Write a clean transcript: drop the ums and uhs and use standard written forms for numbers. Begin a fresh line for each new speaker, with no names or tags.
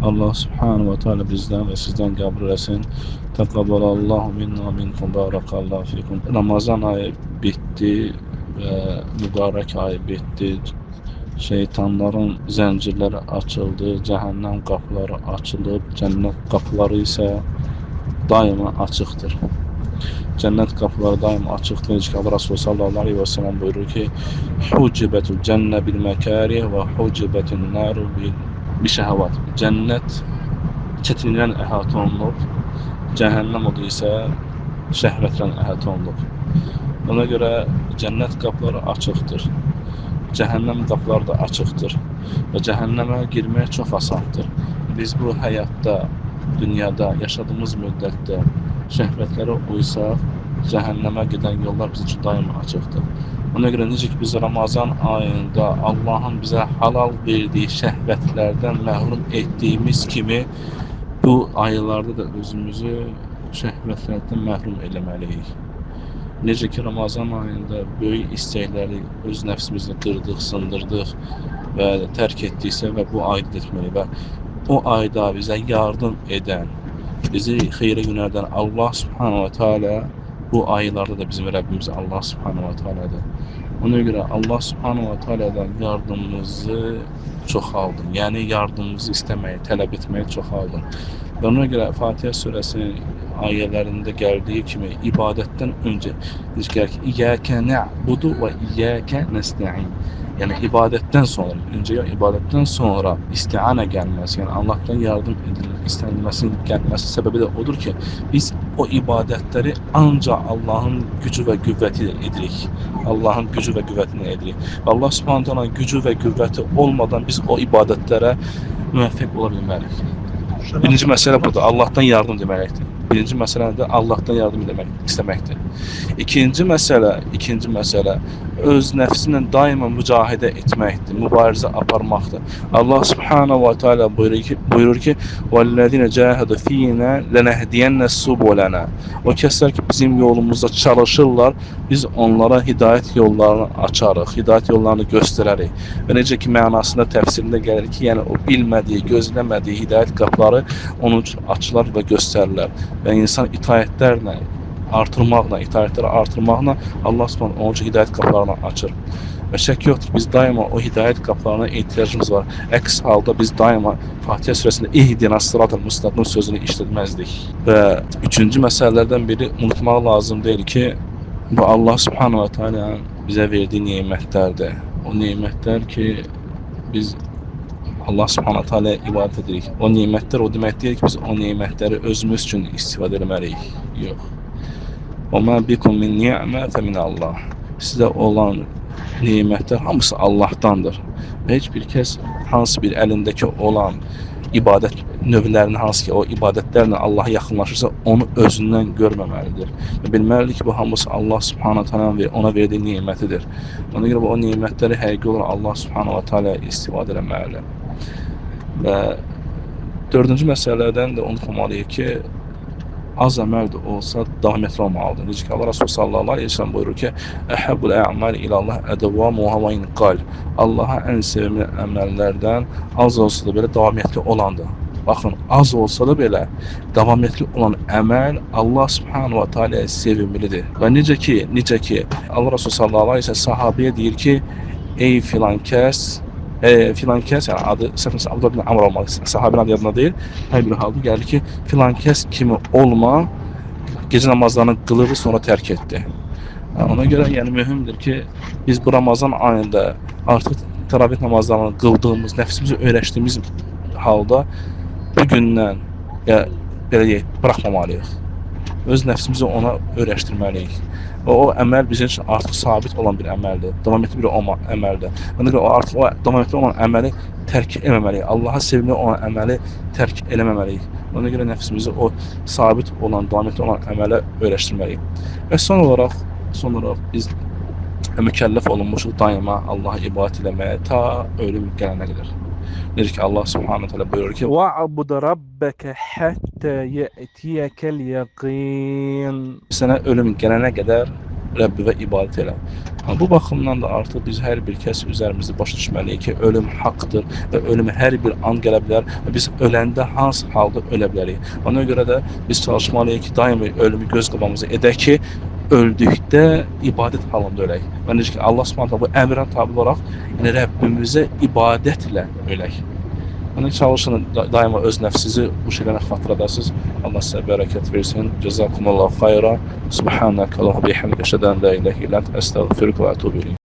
Allah Subhanahu ve Teala bizdən və sizdən qəbul eləsin. Təqabbalallahu minna minkum barakallahu fikum. Ramazan ayı bitdi və mübarək ayı bitdi. Şeytanların zəncirləri açıldı, cəhənnəm qapıları açılıb, cənnət qapıları isə daima açıqdır. Cənnət qapıları daima açıqdır. Necə ki, Allah Resulü sallallahu aleyhi və səlləm buyurur ki, Hucibətul cənnə bil məkarih və hucibətun naru bil şəhəvat. Cənnət çətinliklə əhatə olunub, cəhənnəm odu isə şəhvətlə əhatə olunub. Ona görə cənnət qapıları açıqdır. Cəhənnəm qapıları da açıqdır və cəhənnəmə girmək çox asandır. Biz bu həyatda, dünyada yaşadığımız müddətdə şəhvətlərə uysaq, cəhənnəmə gedən yollar bizim üçün daima açıqdır. Ona görə necə ki biz Ramazan ayında Allahın bizə halal verdiyi şəhvətlərdən məhrum etdiyimiz kimi bu aylarda da özümüzü şəhvətlərdən məhrum eləməliyik. Necə ki Ramazan ayında böyük istəkləri öz nəfsimizlə qırdıq, sındırdıq və tərk etdiksə və bu ayda etməliyik və o ayda bizə yardım edən, bizi xeyrə yönəldən Allah Subhanahu ve Teala bu aylarda da bizim Rəbbimiz Allah Subhanahu ve Teala'dır. Ona görə Allah Subhanahu ve Teala'dan yardımımızı çoxaldın. Yəni yardımımızı istəməyi, tələb etməyi çoxaldın. Və ona görə Fatihə surəsinin ayələrində gəldiyi kimi ibadətdən öncə necə gəlir ki, İyyəkə nə'budu və iyyəkə nəstəin. Yəni ibadətdən sonra, öncə ibadətdən sonra isti'anə gəlməsi, yəni Allahdan yardım istənilməsinin gəlməsi səbəbi də odur ki, biz o ibadətləri ancaq Allahın gücü və qüvvəti ilə edirik. Allahın gücü və qüvvəti ilə edirik. Və Allah Subhanahu taalanın gücü və qüvvəti olmadan biz o ibadətlərə müvəffəq ola bilmərik. Birinci məsələ budur, Allahdan yardım deməkdir. Birinci məsələ də Allahdan yardım demək, istəməkdir. İkinci məsələ öz nəfsinlə daima mücahidə etməkdir, mübarizə aparmaqdır. Allah Subhanahu ve Teala buyurur ki, "Vellezine cahadu fina lenehdiyenne subulana." O kəslər ki bizim yolumuzda çalışırlar, biz onlara hidayət yollarını açarıq, hidayət yollarını göstərərik. Və necə ki mənasında təfsirində gəlir ki, yəni o bilmədiyi, gözləmədiyi hidayət qapıları onun üçün açılar və göstərirlər. Və insan itaətlərlə artırmaqla, itaətləri artırmaqla Allah Subhanahu onun üçün hidayət qapılarını açır. Və şək yoxdur, biz daima o hidayət qapılarına ehtiyacımız var. Əks halda biz daima Fatihə surəsində İhdinas sıratal müstəqim sözünü işlətməzdik. Və üçüncü məsələlərdən biri unutmaq lazım deyil ki, bu Allah Subhanahu ve Teala'nın bizə verdiyi nemətlərdir. O nemətlər ki, biz Allah Subhanahu Teala'ya ibadət edirik. O nemətlər o demək deyil ki, biz o nemətləri özümüz üçün istifadə etməliyik. Yox. Və mə bikum min ni'mə fə min Allah. Sizə olan nemətlər hamısı Allahdandır. Və heç bir kəs hansı bir əlindəki olan ibadət növlərini, hansı ki o ibadətlərlə Allaha yaxınlaşırsa, onu özündən görməməlidir. Və bilməlidir ki, bu hamısı Allah Subhanahu Teala'nın ona verdiyi nemətidir. Ona görə bu o nemətləri həqiqi olaraq Allah Subhanahu Teala istifadə etməlidir. Və dördüncü məsələlərdən də unutmamalıyıq ki, az əməl də olsa davamiyyətli olmalıdır. Necə ki, Allah Resulü sallallahu aleyhi ve sellem buyurur ki, Əhəbbul ə'mal ilallah ədəvamuha və inqal. Allaha ən sevimli əməllərdən az olsa da belə davamiyyətli olandır. Baxın, az olsa da belə davamiyyətli olan əməl Allah Subhanahu ve Teala'ya sevimlidir. Və necə ki Allah Resulü sallallahu aleyhi ve sellem sahabəyə deyir ki, ey filan kəs, filan kəs, yəni adı səhv Abdullah bin Amr olmalı, sahabənin adı yadında deyil. Hər bir halda gəlir ki, filan kəs kimi olma, gecə namazlarını qılırdı, sonra tərk etdi. Yəni, ona görə yəni mühümdür ki, biz bu Ramazan ayında artıq təravih namazlarını qıldığımız, nəfsimizi öyrəşdiyimiz halda bu gündən ya belə deyək, buraxmamalıyıq. Öz nəfsimizi ona öyrəşdirməliyik. Və o əməl bizim üçün artıq sabit olan bir əməldir. Davamiyyətli bir əməldir. Ona görə o artıq o davamiyyətli olan əməli tərk etməməliyik. Allaha sevimli olan əməli tərk eləməməliyik. Ona görə nəfsimizi o sabit olan, davamiyyətli olan əmələ öyrəşdirməliyik. Və son olaraq biz mükəlləf olunmuşuq daima Allaha ibadət eləməyə ta ölüm gələnə qədər. Necə ki Allah Subhanahu taala buyurur ki: "Va'bud rabbaka hatta ya'tiyakal yaqin." Sənə ölüm gələnə qədər Rəbbivə ibadət elə. Ha, bu baxımdan da artıq biz hər bir kəs üzərimizdə başa düşməliyik ki, ölüm haqqdır və ölüm hər bir an gələ bilər və biz öləndə hansı halda ölə bilərik. Ona görə də biz çalışmalıyıq ki, daimi ölümü göz qabağımıza edək ki, öldükdə ibadət halında ölək. Və necə ki, Allah Subhanahu bu əmrə tabe olaraq, yəni Rəbbimizə ibadətlə ölək. Yəni çalışın daima öz nəfsinizi bu şeylərə xatırladasınız. Allah sizə bərəkət versin. Cəzakumullahu xeyra. Subhanaka Allahumma bihamdika əşhədu ən la ilahe illə ente əstəğfiruke və etûbü ileyk.